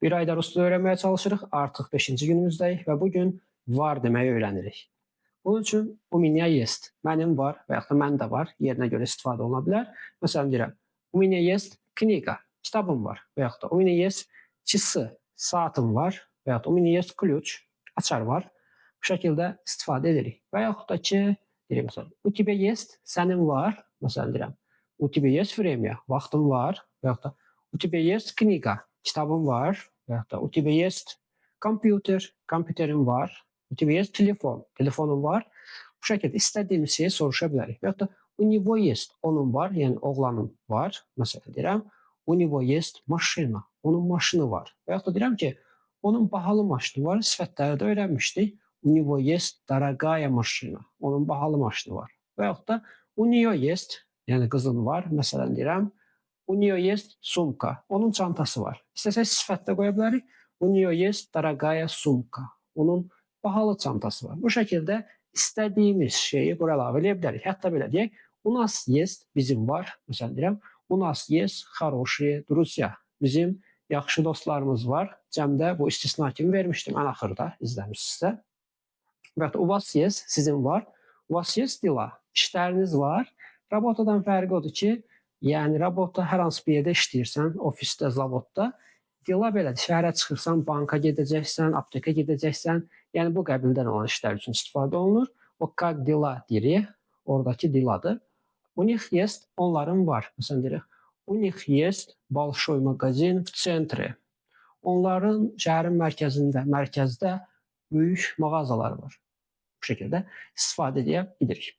Bir ayda rus dili öyrənməyə çalışırıq. Artıq 5-ci günümüzdəyik və bu gün var deməyi öyrənirik. Bunun üçün u меня есть, mənim var və yaxud da məndə var yerinə görə istifadə oluna bilər. Məsələn deyirəm, u меня есть книга, kitabım var və yaxud da u меня есть часы, saatım var və yaxud da u меня есть ключ, açar var. Bu şəkildə istifadə edirik. Və yaxud da ki, deyirəm məsələn, u тебя есть, sənin var, məsələn deyirəm, u тебя есть время, vaxtın var və yaxud da u тебя есть книга, kitabın var və yaxud da u тебя есть kompüter, kompüterin var, u тебя есть telefon, telefonun var. Bu şəkildə istədiyimiz şeyi soruşa bilərik. Və yaxud da u него есть, onun var, yəni oğlanın var. Məsələn deyirəm, u него есть машина, onun maşını var. Və yaxud da deyirəm ki, onun bahalı maşını var. Sifətləri də öyrənmişdik. U него есть дорогая машина, onun bahalı maşını var. Və yaxud da u нее есть, yəni qızın var. Məsələn deyirəm, u нее есть сумка, onun çantası var. İstəsək sifət də qoya bilərik. U нее есть дорогая сумка, onun bahalı çantası var. Bu şəkildə istədiyimiz şeyi bura əlavə edə bilərik. Hətta belə deyək, u нас есть, bizim var. Məsələn deyirəm, u нас есть хорошие друзья. Bizim yaxşı dostlarımız var. Cəmdə bu istisna kimi vermişdim ən axırda izləmişsinizsə. Və yaxud da u вас есть, sizin var. U вас есть дела, işləriniz var. Работаdan fərqi odur ki, yəni работа hər hansı bir yerdə işləyirsən, ofisdə, zavodda. Дела belədir, şəhərə çıxırsan, banka gedəcəksən, apteka gedəcəksən. Yəni bu qəbildən olan işlər üçün istifadə olunur. O как дела deyirik, oradakı делаdır. У них есть, onların var. Məsələn deyirik, у них есть большой магазин в центре. Onların şəhərin mərkəzində, mərkəzdə böyük mağazaları var. Bu şəkildə istifadə edə bilirik.